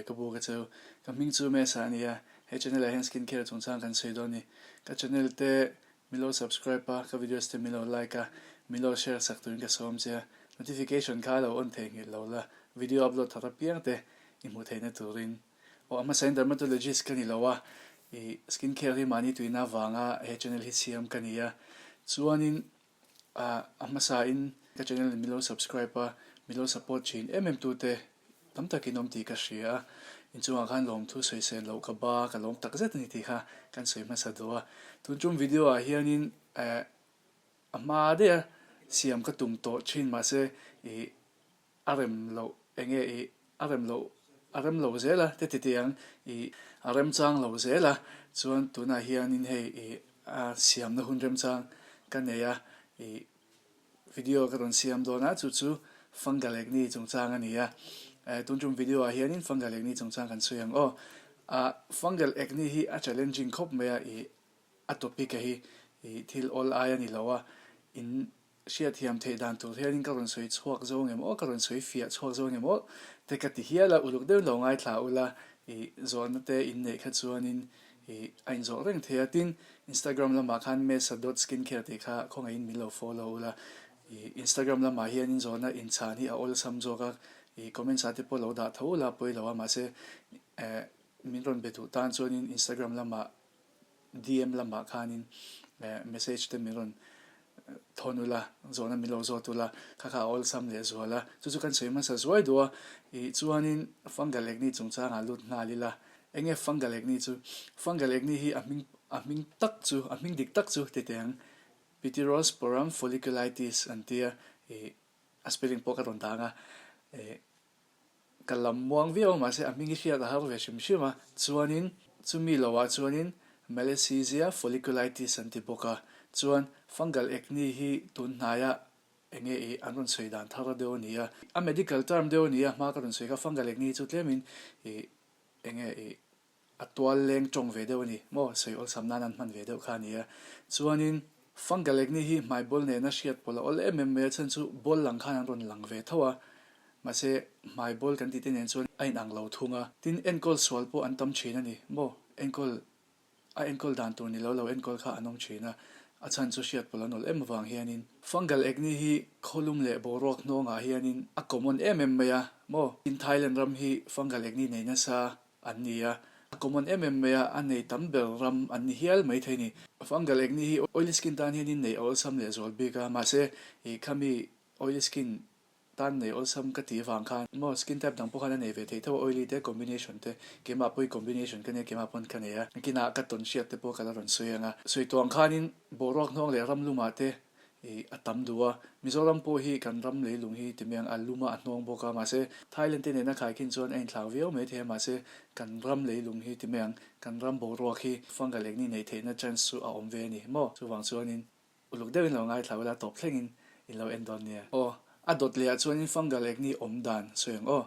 chibai ka buk a cheu. Ka hming chu Mesa a ni a, he channel ah hian skin care chungchang kan sawi dawn a ni. Ka channel te min lo subscribe a, ka videos te min lo like a, min lo share sak turin ka sawm che a. Notification kha lo on thei nghilh lo la, video upload thar apiang te i hmuh theihna turin. Aw a hmasa in dermatologist ka ni lo a, i skin care hi mahni tuina avanga he channel hi siam ka ni a. Chuanin A hmasa in ka channel in min lo subscribe a, min lo support thin em em tute tam takin awm tih ka hria a, inchungah khan lawmthu sawisel loh ka ba ka lawm tak zet a ni tih kha kan sawi hmasa duh a. Tun tum video ah hianin eh a hma daih a siam ka tum tawh thin mahse ih A rem loh enge i a rem loh a rem lo zel a te titi ang i a remchang lo zel a chuan tunah hianin hei i a siamna hun remchang ka nei a i video ka rawn siam dawn a chu chu fungal acne chungchang a ni a eh tun tum video ah hianin fungal acne chungchang kan sawi ang aw a fungal acne hi a challenging khawp mai a i a topic a hi i thil awl ai a ni lo a in Hriatthiam theih dan tur hianin ka rawn sawi chhuak zo ngem aw, ka rawn sawi fiah chhuak zo ngem aw te ka ti hial a, uluk deuhin lo ngaithla ula i zawhna te in neih kha chuanin i a inzawh reng thei a, tin Instagram lamah khan mesa dot skincare tih kha khawngaihin min lo follow ula, i Instagram lamah hianin zawhna inchhan hi a awlsam zawk a, i comments ah te pawh lo dah tho ula pawi lo a, mahse eh min rawn be duh tan chuanin Instagram lamah DM lamah khanin message te min rawn thawn ula, zawhna min lo zawt ula, kha kha a awlsam leh zual a, chu chu kan sawi hmasa zuai duh a, ih chuanin fungal acne chungchangah lut nghal ila, eng nge fungal acne chu? Fungal acne hi a hming a hming tak chu, a hming dik tak chu titeh ang, Pityrosporum folliculitis an tia, ih a spelling pawh ka rawn dang a, ih. Ka lam muang viau a mahse a hming hi hriat a har ve hrim hrim a, chuanin chumi loah chuanin Malassezia folliculitis an ti bawk a, chuan fungal acne hi tun hnaia enge i an rawn sawi dan thar deuh a ni a, a medical term deuh a ni a, hma ka rawn sawi kha fungal acne hi chu tlemin i enge i A tual leng tawng ve deuh a ni maw? Sawi awlsam nan an hman ve deuh kha a ni a. Chuanin fungal acne hi hmai bawl nena hriat pawlh a awl em em mai a, chhan chu bawl lang khan an rawn lang ve tho a, mahse hmai bawl kan tih te nen chuan a inang lo thung a. Tin, enkawl sual pawh an tam thin a ni maw? Enkawl a enkawl dan tur ni lo lo enkawl kha an awm thin a, a chhan chu hriat pawlh an awl em avang hianin fungal acne hi khawlum leh boruak hnawngah hianin a common em em mai a maw? Tin, Thailand ram hi fungal acne nei nasa an ni a, a common em em mai a, a nei tam ber ram an ni hial mai thei ni. Fungal acne hi oily skin tan hianin nei awlsam leh zual bik a, mahse ih khami oily skin tan nei awlsam ka tih vang khan maw skin type dang pawh khan a nei ve thei tho a, oily te combination te keimah pawhin combination ka nia keimah pawn ka nei a, nakinah ka tawn hriat te pawh ka la rawn sawi ang a, sawi tuang khanin boruak hnawng leh ram lumah te Ih, a tam duh a. Mizoram pawh hi kan ram leilung hi ti mai ang, a lum a, a hnawng bawk a. Mahse, Thailand te nena khaikhin chuan a inthlak viau mai thei a, mahse, kan ram leilung hi ti mai ang, kan ram boruak hi fungal acne neih theihna chance chu a awm ve a ni maw? Chuvang chuanin uluk deuhin lo ngaithla ula, tawp thlengin in lo en dawn nia. Aw, A dawt leh ah chuanin fungal acne awm dan sawi ang aw.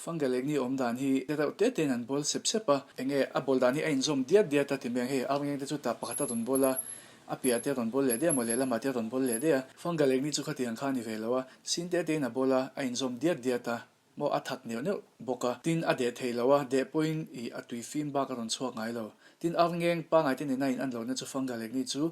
Fungal acne awm dan hi te reuh te tein an bawl sep sep a. Enge a bawl dan hi a inzawm diat diat a ti mai ang hei arngeng te chu tah pakhat a rawn bawl a, a piah te a rawn bawl leh daih a maw lehlamah te a rawn bawl leh daih a. Fungal acne chu khatiang kha a ni ve lo a, sin te tein a bawl a, a inzawm diat diat a maw a thak neuh neuh bawk a. Tin a deh thei lo a, deh pawhin ih a tui fim bak a rawn chhuak ngai lo. Tin arngeng pangai te nena in an lohna chu fungal acne chu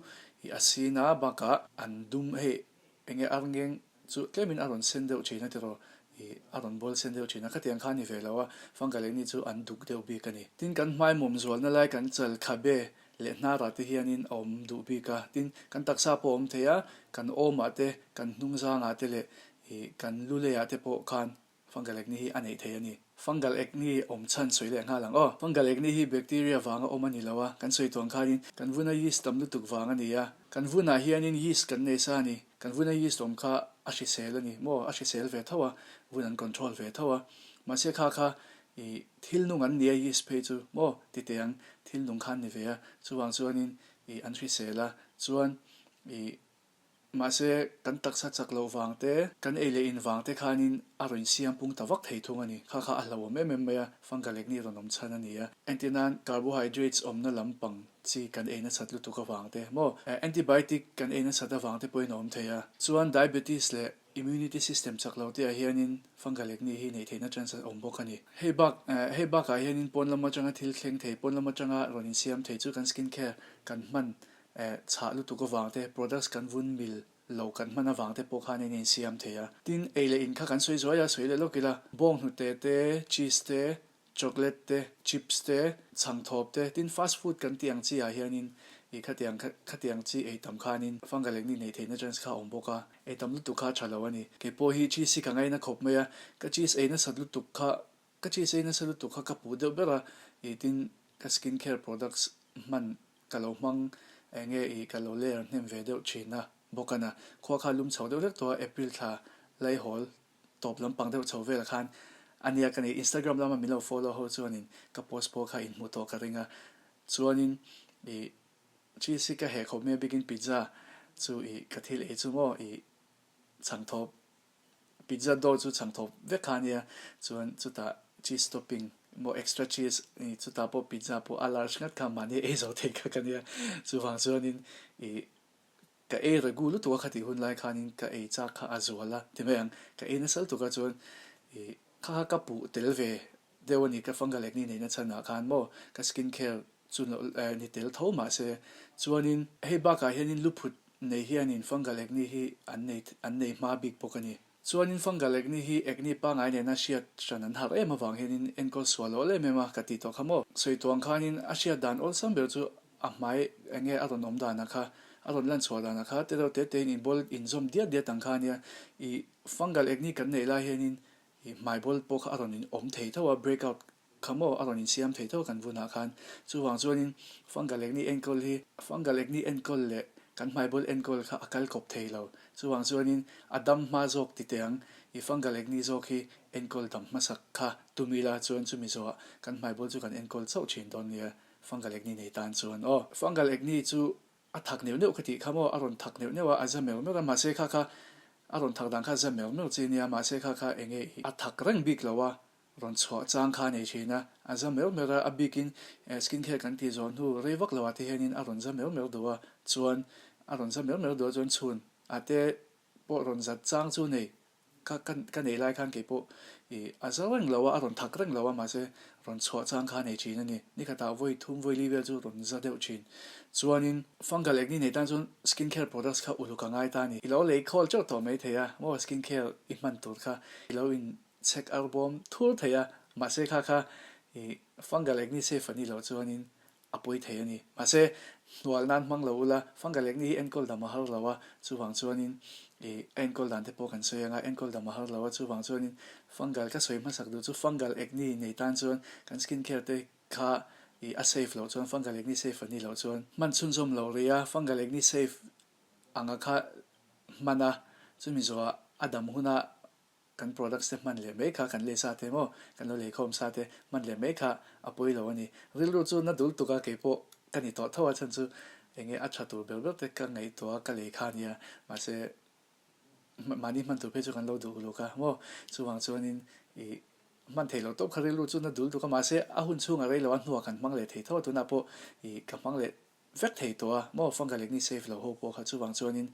ih a sin a bakah an dum hei Enge arngeng chu tlemin a rawn sen deuh thin a tiraw? Ih, a rawn bawl sen deuh thin a, khatiang kha a ni ve lo a, fungal eng ni chu an duk deuh bik a ni. Tin, kan hmaimawm zualna lai kan chal khabe leh hnarah te hianin a awm duh bik a, tin, kan taksa pawh a awm thei a, kan awmah te, kan hnungzangah te leh ih kan lu leiah te pawh khan Fungal acne hi a neih thei a ni. Fungal acne awm chhan sawi leh nghal ang aw. Fungal acne hi bacteria vanga awm a ni lo a, kan sawi tuang khanin kan vuna yeast tam lutuk vang a ni a. Kan vunah hianin yeast kan nei sa a ni. Kan vuna yeast awm kha a hrisel a ni maw? A hrisel ve tho a, vun an control ve tho a. Mahse kha kha i thil nung an ni a yeast phei chu maw? Ti teh ang, thil nung kha an ni ve a. Chuvang chuanin i an hrisel a, chuan i Mahse, kan taksa chak loh vang te, kan ei leh in vang te khanin a rawn siam pung ta vak thei thung a ni. Kha kha a hlauhawm em em mai a, fungal acne rawn awm chhan a ni a. Entir nan, carbohydrates awmna lampang chi kan ei nasat lutuk avang te maw, antibiotic kan ei nasat avang te pawhin a awm thei a. Chuan diabetes leh immunity system chak lo te ah hianin fungal acne hi neih theihna chance a awm bawk a ni. Hei bak hei bakah hianin pawn lam atanga thil thleng thei, pawn lam atanga rawn insiam thei chu kan skin care kan hman chhah lutuk avang te, products kan vun mil lo kan hman avang te pawh khan in insiam thei a. Tin, ei leh in kha kan sawi zuai a, sawi leh lawk ila, bawnghnute te, cheese te, chocolate te, chips te, chhangthawp te, tin fast food kan tih ang chi ah hianin ih khatiang khatiang chi ei tam khanin fungal acne neih theihna chance kha a awm bawk a, ei tam lutuk kha a tha lo a ni. Kei pawh hi cheese hi ka ngaina khawp mai a, ka cheese ei nasat lutuk kha ka cheese ei nasa lutuk kha ka puh deuh ber a, ih tin ka skin care products hman ka lo hmang eng nge ih ka lo layer hnem ve deuh thin a bawk a na, khua kha lum chho deuh hlek tawh a, April thla laihawl tawp lampang deuh chho vel khan a nia ka nei. Instagram lama min lo follow ho chuanin ka post pawh kha inhmuh tawh ka ring a. Chuanin ih cheese hi ka heh khawp mai a bikin pizza chu ih ka thil ei chu maw ih chhangthawp pizza dough chu chhangthawp vek kha a nia. Chuan chutah cheese topping maw extra cheese ih chutah pawh pizza pawh a large ngat kha mahni ei zo thei kha ka nia. Chuvang chuanin ih Ka ei regu lutuk a khatih hun lai khanin ka ei chak kha a zual a ti mai ang. Ka ei nasa lutuk a chuan ih kha kha ka puh tel ve deuh a ni ka fungal acne neihna chhanah khan maw ka skin care chu ni tel tho mahse chuanin hei bakah hianin luphut nei hianin fungal acne hi an nei an nei hma bik bawk a ni. Chuanin fungal acne hi acne pangai nena hriat hran an harh em avang hianin enkawl sual awl em em a ka tih tawh kha maw. Sawi tuang khanin a hriat dan awlsam ber chu a hmai enge a rawn awm danah kha, a rawn lan chhuah danah kha te deuh te tein inbawl inzawm diat diat ang kha ania. Ih fungal acne kan neih lai hianin ih hmai bawl pawh kha a rawn in awm thei tho a, break out Kha maw a rawn insiam thei tho kan vunah khan. Chuvang chuanin fungal acne enkawl hi fungal acne enkawl leh kan hmaibawl enkawl kha a kal kawp thei lo. Chuvang chuanin a dam hma zawk ti teh ang, i fungal acne zawk hi enkawl dam hmasak kha tum ila chuan chumi zawhah kan hmaibawl chu kan enkawl chauh thin dawn nia fungal acne nei tan chuan aw. Fungal acne chu a thak neuh neuh ka tih kha maw a rawn thak neuh neuh a, a za mer mer a mahse kha kha a rawn thak dan kha a za mer mer chi nia mahse kha kha enge a thak reng bik lo a Rawn chhuah chang kha a nei thin a, a za mer mer a, a bikin skin care kan tih zawh hnu rei vak lo ah te hianin a rawn za mer mer duh a, chuan a rawn za mer mer duh a chuan chhun ah te pawh rawn zat chang chu nei ka ka ka nei lai khan kei pawh ih a za reng lo a, a rawn thak reng lo a mahse rawn chhuah chang kha a nei thin a ni. Nikhatah vawi thum vawi li vel chu rawn za deuh thin. Chuanin fungal acne nei tan chuan skin care products kha uluk a ngai ta a ni. I lo lei khawl teuh tawh mai thei a, maw skin care i hman tur kha i lo in Chhek ar bawm thur thei a, mahse kha kha i fungal acne safe a nih loh chuanin a pawi thei a ni. Mahse hnual nan hmang lo ula, fungal acne hi enkawl dam a har lo a, chuvang chuanin i a enkawl dan te pawh kan sawi ang a, enkawl dam a har lo a, chuvang chuanin fungal ka sawi hmasak duh chu fungal acne nei tan chuan kan skin care te kha i a safe loh chuan fungal acne safe a nih loh chuan hman chhunzawm loh rih a, fungal acne safe anga kha hman a, chumi zawhah a dam huna Kan products te hman leh mai kha kan lei sa te maw, kan lo lei khawm sa te hman leh mai kha a pawi lo a ni. Rilru chu na dul tuk a, kei pawh ka ni tawh tho a chhan chu eng nge a tha tur ber ber te ka ngaihtuah a ka lei kha a nia, mahse mahni hman tur phei chu kan lo duh uluk a maw, chuvang chuanin ih hman theih loh tawp kha rilru chu na dul tuk a, mahse a hun chhung a rei lo a hnuah kan hmang leh thei tho a, tunah pawh ih ka hmang leh vek thei tawh a maw, fungal acne safe lo ho pawh kha chuvang chuanin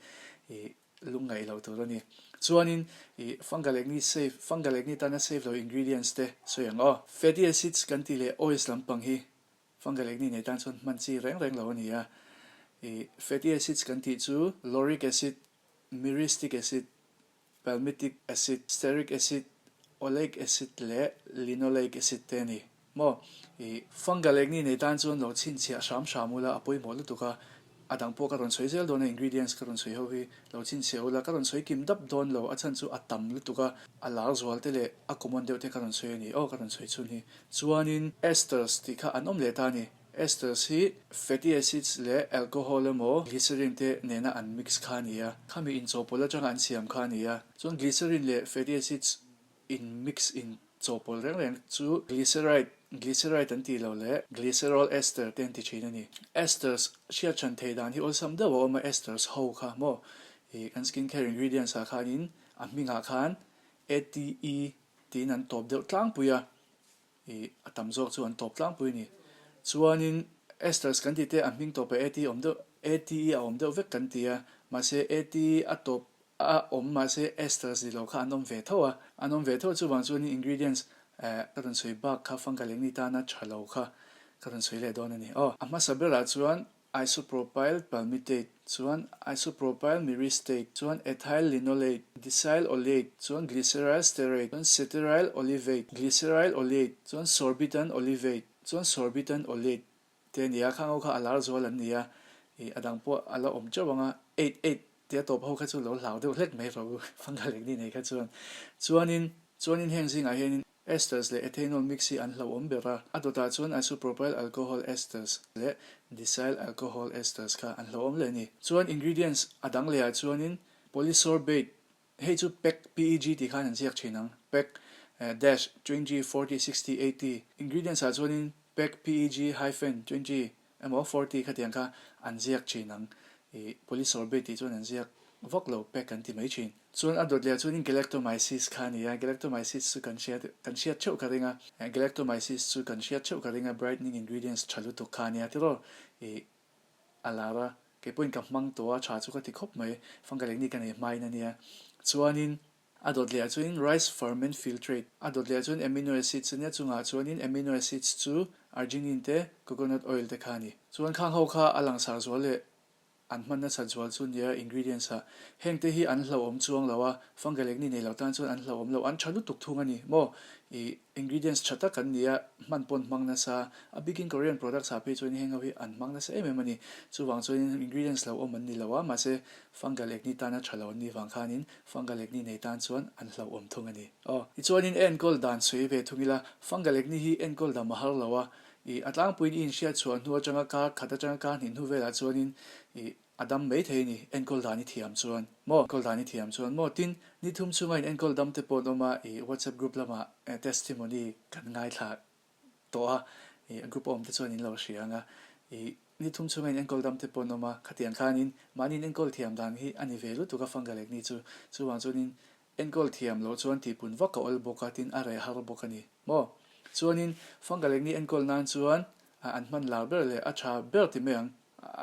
ih Lungngaih loh tur a ni. Chuanin ih fungal acne safe, fungal acne tana safe lo ingredients te sawi ang aw. Fatty acids kan tih leh oils lampang hi fungal acne nei tan chuan hman chi reng reng lo a ni a. Ih fatty acids kan tih chu lauric acid, myristic acid, palmitic acid, stearic acid, oleic acid leh linoleic acid te a ni. Maw? I fungal eng ni nei tan chuan lo chhinchhiah hram hram ula a pawimawh lutuk a, a dang pawh ka rawn sawi zel dawn a, ingredients ka rawn sawi ho hi lo chhinchhiah ula ka rawn sawi kim dap dawn lo, a chhan chu a tam lutuk a, a lar zual te leh a common deuh te ka rawn sawi a ni aw ka rawn sawi chhun hi. Chuanin esters tih kha an awm leh ta a ni, esters hi fatty acids leh alcohol emaw glycerin te nena an mix kha a ni a, khami inchawhpawlh atanga an siam kha a ni a, chuan glycerin leh fatty acids in mix in chawhpawlh reng reng chu glyceride, glyceride an tih loh leh glycerol ester te an ti thin a ni. Esters hriat hran thei dan hi awlsam deuh a awm a, esters ho kha maw ih kan skin care ingredients ah khanin a hmingah khan ATE tiin an tawp deuh tlangpui a, ih a tam zawk chu an tawp tlangpui a ni. Chuanin esters kan tih te a hming tawpah ATE awm deuh ATE a awm deuh vek kan ti a, mahse ATE a tawp. A awm mahse esters ni lo kha an awm ve tho a, an awm ve tho a chuvang chuanin ingredients eh ka rawn sawi bak kha fungal eng ni tana tha lo kha ka rawn sawi leh dawn a ni. Aw a hmasa berah chuan isopropyl palmitate chuan isopropyl myristate chuan ethyl linoleate, decyl oleate chuan glyceryl stearate chuan cetearyl olivate, glyceryl oleate chuan sorbitan olivate chuan sorbitan oleate Te a ni a, khang ho kha a lar zual an ni a, ih a dang pawh a la awm teuh ang a, eight eight tia tawp ho kha chu lo hlau deuh hlek mai rawh u, fungal eng ni nei kha chuan. Chuanin, chuanin heng zingah hianin esters leh ethanol mix hi an hlauhawm ber a, a dawtah chuan isopropyl alcohol esters leh decyl alcohol esters kha an hlauhawm leh a ni. Chuan ingredients a dang lehah chuanin polysorbate Hei chu pek, PEG tih khan an ziak thin ang. Pek, dash, 20, 40, 60, 80. Ingredients ah chuanin pek, PEG, hyphen, 20 emaw 40 khatiang kha an ziak thin ang. Ih, polysorbate tih chuan an ziak vak lo, pek an ti mai thin. Chuan a dawt leh ah chuanin galactomyces kha a ni a, galactomyces chu kan hriat, kan hriat theuh ka ring a. Galactomyces chu kan hriat theuh ka ring a, brightening ingredients tha lutuk kha a nia tiraw. Ih, a lar a, kei pawhin ka hmang tawh a, tha chu ka ti khawp mai, fungal eng ni ka nei hmain a nia. Chuanin a dawt leh ah chuanin rice ferment filtrate, a dawt leh ah chuan amino acids a nia, chungah chuanin amino acids chu arginine te coconut oil te kha a ni. Chuan khang ho kha a langsar zual leh an hman nasat zual chu nia ingredients ah heng te hi an hlauhawm chuang lo a, fungal eng ni nei lo tan chuan an hlauhawm lo, an tha lutuk thung a ni maw? Ih. Ingredients tha tak an ni a, hman pawn hmang nasa. A bikin Korean products ah phei chuan heng ho hi an hmang nasa em em a ni. Chuvang chuanin ingredients lo awm an ni lo a, mahse fungal acne tana tha lo an nih vang khanin fungal acne nei tan chuan an hlauhawm thung a ni. Aw. Tichuanin enkawl dan sawi ve thung ila, fungal acne hi enkawl dam a har lo a, ih a tlangpuiin i inhriat chhuah hnu atanga kar khat atanga kar hnih hnu velah chuanin ih A dam mai thei a ni, enkawl dan i thiam chuan maw? Enkawl dan i thiam chuan maw? Tin, ni thum chhunga in enkawl dam te pawh an awm a, i WhatsApp group lamah testimony kan ngaithla tawh a, i group a awm te chuan in lo hria ang a, i ni thum chhunga in enkawl dam te pawh an awm a, khatiang khanin mahni in enkawl thiam dan hi a ni ve lutuk a fungal ek ni chu, chuvang chuanin enkawl thiam loh chuan tihpun vak a awl bawk a, tin a reh har bawk a ni maw? Chuanin fungal ek ni enkawl nan chuan an hman lar ber leh a tha ber ti mai ang.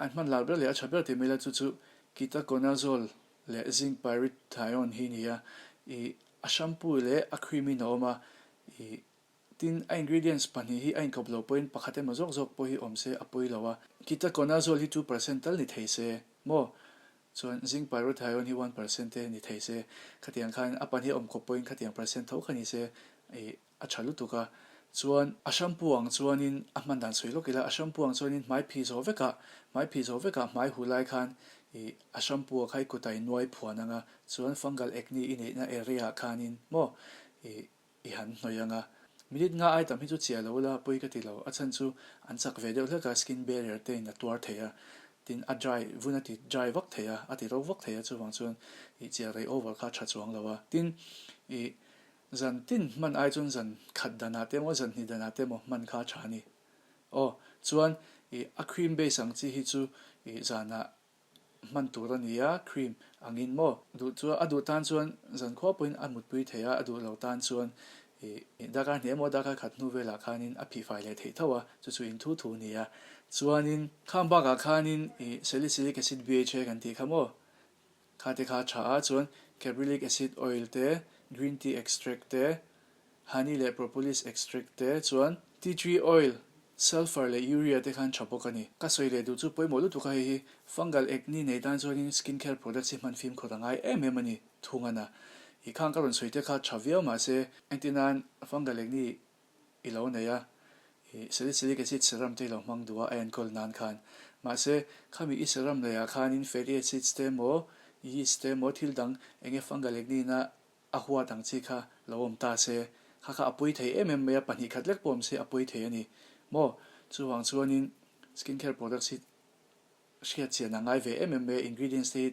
An hman lar ber leh a tha ber ti mai la chu chu Ketoconazole leh Zinc Pyrithione hi ni a, ih a shampoo leh a cream in a awm a, ih tin a ingredients pahnih hi a inkawp lo pawhin pakhat emaw zawk zawk pawh hi awm se a pawi lo a, Ketoconazole hi 2% tal ni thei se maw? Chuan Zinc Pyrithione hi 1% te ni thei se, khatiang khan a pahnih a awm kawp pawhin khatiang percent tho kha ni se, ih A tha lutuk a, chuan a shampoo ang chuanin a hman dan sawi lawk ila, a shampoo ang chuanin hmai phih zawh vekah, hmai phih zawh vekah hmai huh lai khan ih a shampoo a kha i kutah i nuai phuan ang a, chuan fungal acne i neihna area ah khanin maw ih i han hnawih ang a. Minute nga ai tam hi chu chiah lo ila pawi ka ti lo, a chhan chu an chak ve deuh hlek a, skin barrier te in a tuar thei a, tin a dry vun a ti dry vak thei a, a ti ro vak thei a, chuvang chuan ih chiah rei over kha a tha chuang lo a, tin ih Zan tin hman ai chuan zan khat danah te emaw zan hnih danah te emaw hman kha a tha a ni. Aw, chuan ih a cream base ang chi hi chu ih zanah hman tur a ni a, cream angin maw. Duh chuan a duh tan chuan zan khua pawhin a mutpui thei a, a duh lo tan chuan ih darkar hnih emaw darkar khat hnu velah khanin a phihfai leh theih tho a, chu chu in thu thu a ni a. Chuanin khang bakah khanin ih salicylic acid BHA kan tih kha maw Kha te kha a tha a, chuan caprylic acid oil te, green tea extract te, honey leh propolis extract te, chuan tea tree oil, sulphur leh urea te khan tha bawk a ni. Ka sawi leh duh chu pawimawh lutuk a hei hi fungal acne nei tan chuanin skin care products hi hman fimkhur a ngai em em a ni thung a na. I khang ka rawn sawi te kha tha viau mahse engtin nan fungal acne i lo nei a, i salicylic acid serum te i lo hmang duh a, a enkawl nan khan. Mahse, khami i serum leiah khanin fatty acids te emaw, yeast te emaw thil dang eng nge fungal acne-na a huat ang chi kha lo awm ta se, kha kha a pawi thei em em mai a, pahnih khat lek pawh awm se a pawi thei a ni maw? Chuvang chuanin skin care products hi hriat chian a ngai ve em em mai a, ingredients te hi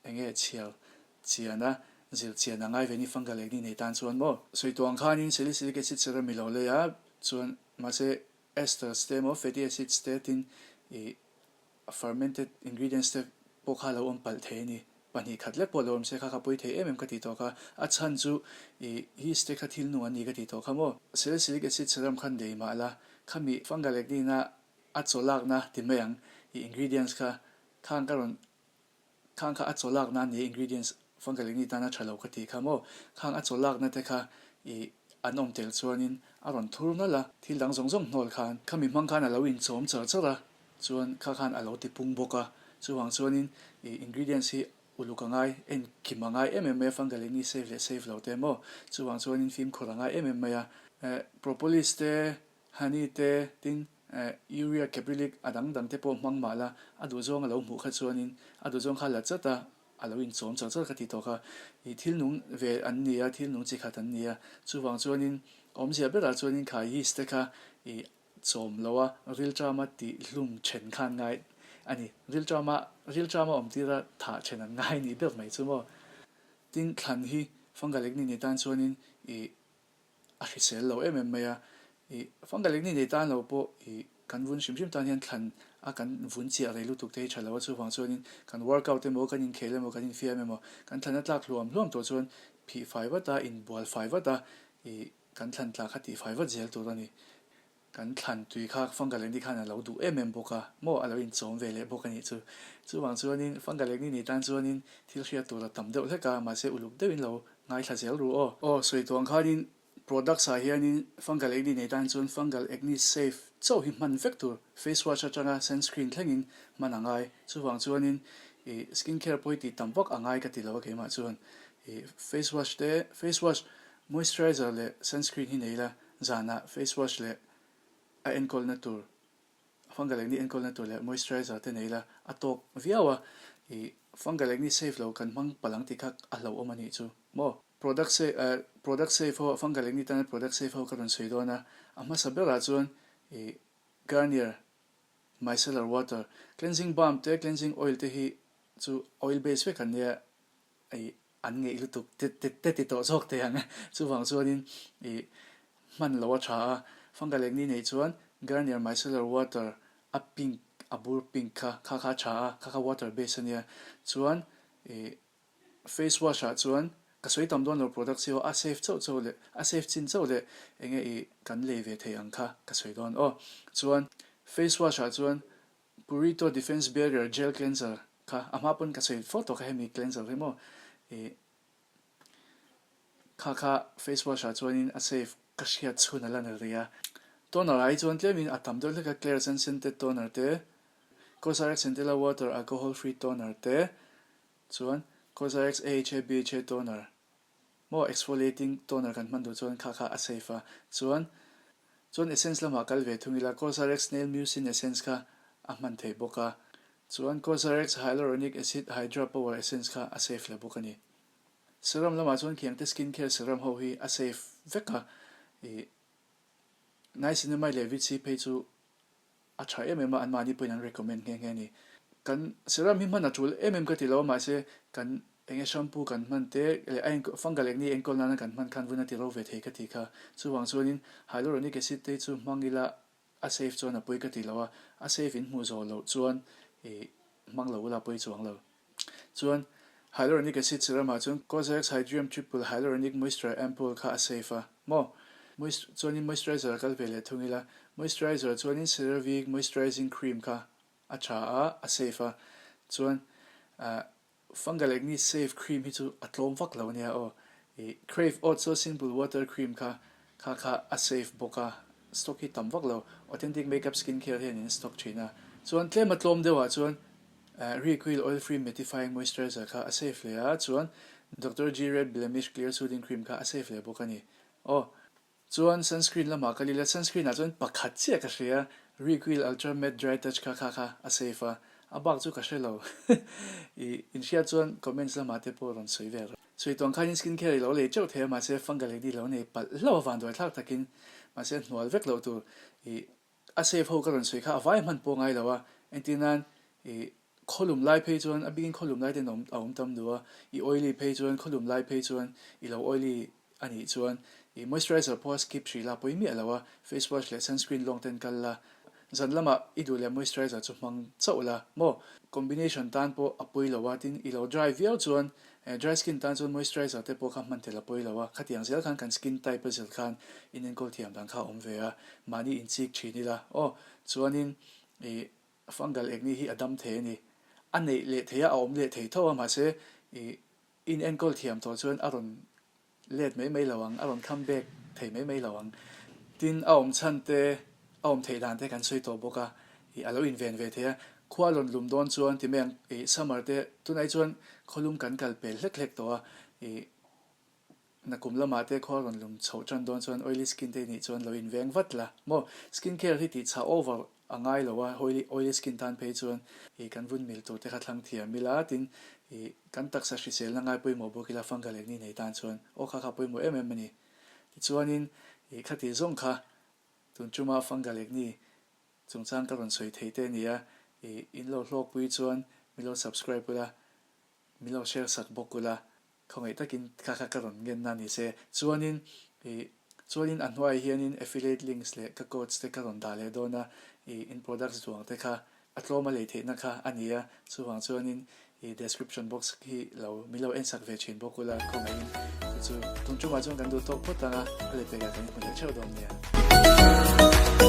Enge chhiar chian a, zir chian a ngai ve ni fungal acne nei tan chuan maw? Sawi tawh ang khanin salicylic acid serum i lo lei a, chuan mahse esters te emaw fatty acids te tin ih fermented ingredients te pawh kha lo awm palh thei a ni. Pahnih khat lek pawh lo awm se kha kha pawi thei em em ka tih tawh kha. A chhan chu ih yeast te kha thil nung an ni ka tih tawh kha maw? Salicylic acid serum khan nei mah la, khami fungal acne na a chaw lakna ti mai ang ih ingredients kha khang ka rawn. Khang kha a chaw lakna a ni ingredients fungal acne tana tha lo ka tih kha maw? Khang a chaw lakna te kha ih an awm tel chuanin a rawn thur nalh a, thil dang zawng zawng hnawl khan khami hmang khan a lo inchawm char char a, chuan kha khan a lo tipung bawk a, chuvang chuanin ih ingredients hi uluk a ngai, en kim a ngai em em mai a, fungal acne safe leh safe lo te maw? Chuvang chuanin fimkhur a ngai em em mai a, eh propolis te Honey te, tin, urea caprylic a dang dang te pawh hmang mah la, a duhzawng a lo hmuh kha chuanin a duhzawng kha la chat a, a lo inchawm char char ka ti tawk a. Ih thil nung ve an ni a, thil nung chi khat an ni a. Chuvang chuanin awmzia berah chuanin kha yeast te kha ih chawm lo a, rilṭama tih hlum then kha an ngai a ni. Rilṭama rilṭama awm tira thah then an ngai nih ber mai chu maw. Tin, thlan hi fungal acne nei tan chuanin ih a hrisel lo em em mai a, ih fungal acne nei tan lo pawh ih kan vun hrim hrim tan hian thlan a kan vun chiah rei lutuk te hi tha lo a, chuvang chuanin kan workout emaw kan inkhel emaw kan infiam emaw kan thlan a tlak hluam hluam tawh chuan phih fai vat a inbual fai vat a ih kan thlan tlak kha tih fai vat zel tur a ni. Kan thlan tui kha fungal acne khan a lo duh em em bawk a, maw a lo inchawm ve leh bawk a nih chu. Chuvang chuanin fungal acne nei tan chuanin thil hriat tur a tam deuh hlek a, mahse uluk deuhin lo ngaithla zel ru aw. Aw, sawi tuang khanin products ah hianin fungal acne nei tan chuan fungal acne safe chauh hi hman vek tur, face wash atanga sunscreen thlengin hman a ngai. Chuvang chuanin ih skin care pawh hi tih tam vak a ngai ka ti lo a keimah chuan. Ih face wash te, face wash, moisturizer leh sunscreen hi nei la, Zanah face wash leh a enkawlna tur, fungal acne enkawlna tur leh moisturizer te nei la a tawk viau a, ih fungal acne safe lo kan hmang palh ang tih kha a hlauhawm a nih chu maw. Product safe eh product safe ho fungal acne tana product safe ho ka rawn sawi dawn a, a hmasa berah chuan ih Garnier micellar water cleansing balm te cleansing oil te hi chu oil base vek an nia ih An ngeih lutuk te te te ti tawh zawk thei ang. Chuvang chuanin ih hman lo a tha a, fungal acne neih chuan Garnier micellar water a pink a bur pink kha kha kha a tha a, kha kha water base a nia. Chuan ih face wash ah chuan ka sawi tam dawn lo products hi aw a safe chauh chauh leh a safe chin chauh leh enge ih kan lei ve thei ang kha ka sawi dawn aw. Chuan face wash ah chuan Purito Defense Barrier Gel Cleanser kha a hma pawn ka sawi fo tawh kha hemi cleanser hi maw ih kha kha face wash ah chuanin a safe ka hriat chhun a la ni rih a. Toner ah hi chuan tlemin a tam deuh hlek a Klairs and Scented Toner te, Cosrx Centella Water Alcohol Free Toner te chuan Cosrx AHA BHA Toner Maw exfoliating toner kan hman duh chuan kha kha a safe a, chuan chuan essence lamah kal ve thung ila Cosrx snail mucin essence kha a hman theih bawk a, chuan Cosrx hyaluronic acid hydra power essence kha a safe hle bawk a ni. Serum lamah chuan khiangte skin care serum ho hi a safe vek a, ih niacinamide leh vit C phei chu A tha em em a, anmahni pawhin an recommend nghe nghe a ni. Kan serum hi hman a tul em em ka ti lo a, mahse kan enge shampoo kan hman te leh a enkawl fungal acne enkawl nana kan hman khan vun a ti ro ve thei ka ti kha. Chuvang chuanin hyaluronic acid te chu hmang ila a safe chuan a pawi ka ti lo a, a safe in hmuh zawh loh chuan ih hmang lo ula a pawi chuang lo. Chuan hyaluronic acid serum ah chuan Cosrx Hydrium Triple Hyaluronic Moisture Ampoule kha a safe a maw? Moist chuanin moisturizer a kal ve leh thung ila, moisturizer chuanin CeraVe Moisturizing Cream kha a tha a, a safe a, chuan ah fungal acne safe cream hi chu a tlawm vak lo ania aw. Ih Crave Oat So Simple Water Cream kha Kha kha a safe bawk a, stock hi tam vak lo, authentic makeup skin care hian in stock thin a. Chuan tlem a tlawm deuh ah chuan Reequil oil free mattifying moisturizer kha a safe hle a, chuan Doctor G Red blemish clear soothing cream kha a safe hle bawk a ni. Aw. Chuan sunscreen lamah kal ila, sunscreen ah chuan pakhat chiah ka hria, Reequil ultra matte dry touch kha kha kha a safe a, a bak chu ka hre lo. I inhriat chuan comments lamah te pawh rawn sawi ve rawh. Sawi tuang khanin skin care i lo lei teuh thei a mahse fungal acne lo nei palh hlauh a vanduai thlak takin mahse hnual vek loh tur i a safe ho ka rawn sawi kha a vai hman pawh ngai lo a entir nan i khawlum lai phei chuan a bikin khawlum lai ten a awm tam duh a i oily phei chuan khawlum lai phei chuan i lo oily a nih chuan i moisturizer pawh a skip hrih la pawi miah lo a face wash leh sunscreen lawng ten kal la Zan lamah i duh leh moisturizer chu hmang chauh la maw? Combination tan pawh a pawi lo a, tin i lo dry viau chuan dry skin tan chuan moisturizer te pawh kha hman tel a pawi lo a, khatiang zel khan kan skin type a zir khan in enkawl thiam dan kha a awm ve a, mahni inchik thin ila aw. Chuanin i fungal acne hi a dam thei a ni. a neih leh thei a, a awm leh thei tho a, mahse ih in enkawl thiam tawh chuan a rawn let mai mai lo ang, a rawn come back thei mai mai lo ang. Tin, a awm chhan te, a awm theih dan te kan sawi tawh bawk a, ih a lo inven ve thei a. Khua rawn lum dawn chuan ti mai ang, ih summer te tunah hi chuan khawlum kan kal pel hlek hlek tawh a, ih Nakum lamah te khua rawn lum chhoh tan dawn chuan oily skin te nih chuan lo inveng vat la maw? Skin care hi tih chhah over a ngai lo a, oily oily skin tan phei chuan ih kan vun mil tur te kha thlang thiam ila tin ih kan taksa hriselna ngai pawimawh bawk ila fungal acne nei tan chuan aw kha kha pawimawh em em a ni. Tichuanin ih khati zawng kha tun chuma fungal acne chungchang ka rawn sawi thei te a ni a, ih in lo hlawkpui chuan min lo subscribe ula min lo share sak bawk ula. Khawngaih takin kha kha ka rawn ngenna ni se. Chuanin ih chuanin a hnuaiah hianin affiliate links leh ka codes te ka rawn dah leh dawn a, ih in products duang te kha a tlawm a lei theihna kha a ni a, chuvang chuanin ih description box hi lo min lo ensak ve thin bawk ula khawngaihin chu chu tun tumah chuan kan duh tawk phawt ang a, a lehpekah kan inhmu leh theuh dawn nia.